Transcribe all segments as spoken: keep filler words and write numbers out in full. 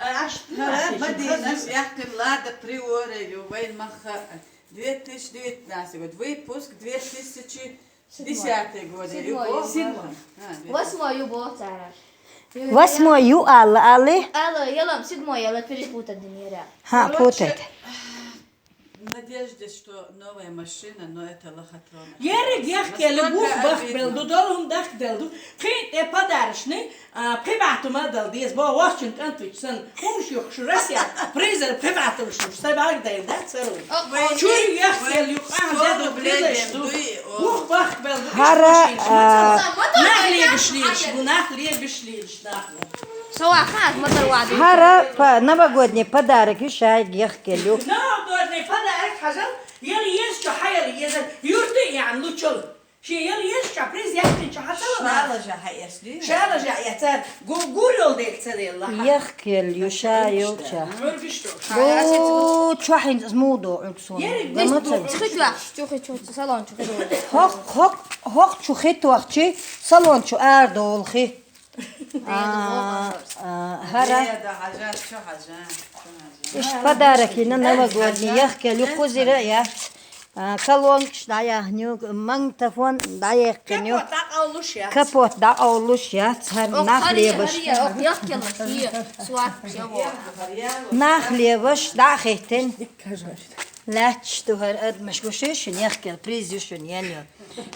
Аш ХӀара ма дийнас, яхкар Лада Приора ю, вайн маха две тысячи девятнадцатый год, выпуск две тысячи десятый год, ю. Седьмой. Седьмой. А, две тысячи. Восьмой ю бо цара. Восьмой ю алла, алли? Алла, ялам, седьмой, ялла перепутать динера. Ха, короче, путать. В надежде, что новая машина, но это лохотрон. Ерриг яхкели бух бахк белду, долун дахк делду. Кхин тӀе подарочный, а, пхи бӀатума дал деза, бо вахчун кӀант вич сан. Хумш юхш Россия, призер пхи бӀатума шуш, сай бӀарг дайла, да, цару. Чуй яхкели юх, а, сто рублей дедуш ду. Бух бахк белду. ХӀара, а, нах легаш леш, бу нах легаш леш, нах. Сава хас, мотор вади. ХӀара па-, новогодний подарок ю шайг яхкел ю. Новогодний подарок хьажал, ял еза чу хьаял еза, юрта ян лучул. Ши ял еза чу приз яхкин чу хьацала. Шала жа хьаэсли. Шала жа яцар. Гу-, гур йол дел цадел лаха. Яхкел ю шайыл ча. Гургишто. Бу чу хьин змудо улксон. Ерриг гамаца. Чухи чу, чухи чу, салон чухи. Хох, хох, хох чухи туахчи, салон чу ар долхи. А, а, хӀара. Иш подарок йина новогодний, яхкел ю хузира яц. А, колонкаш дӀаяхню, магнитофон дӀаяхкиню. Капот дӀакъовлуш яц. Капот дӀакъовлуш яц, хӀара нах лебаш. Нах лебаш, дӀахеттин. Лаьтташ ду хӀара адамаш гуши шун яхкел, приз ю шун ян ю.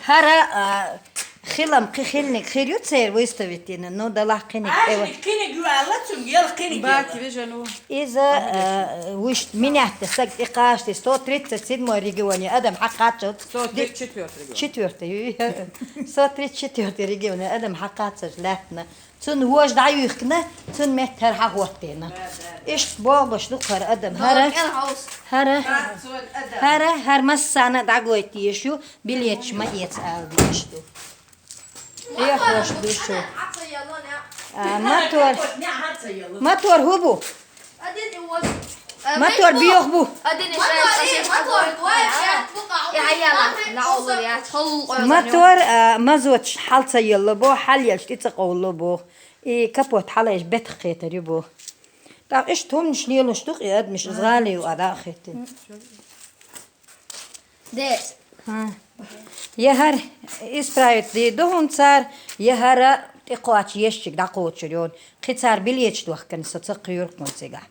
ХӀара, а, хилам кхи хилник хир ю цер выставить йина, ну, далахь кхиник. Ажник кхиниг ю алла цунг, ял кхиниг ял. Баки вижану. Иза, а, вуш минятта саг тӀекъашти сто тридцать седьмой регионе адам хьакхаччалц. Сто тридцать четвёртый регион. Четвёртый ю. Сто тридцать четвёртый регионе адам хьакхаччалц лаьттана. Цун вож дӀаюхкина, цун меттар хьахӀоттина. Ишт богӀуш ду хӀара адам. ХӀара, хӀара, хӀара, хӀара массана дӀагойта еш ю, билеташ ма эца ала деш ду. Эхош ду шу. А, мотор, мотор хӀу бу? Мотор биёх бу. Мотор, а, мазот хьалца елла бу, хьалъелш тӀе ца къовлла бу. И капот хьалаеш бетах кхетар ю бу. ТӀаккха иштта хӀуманаш лелаш ду-кх и адамаш, из гӀала ю а дӀа а хеттина. Дес. ХӀа. Я хӀара исправить де ду хӀун цар, я хӀара тӀекхоача ешчиг дӀакхочур йон. Кхи цар билеташ дохкан со ца кхоьру хӀун цигахь.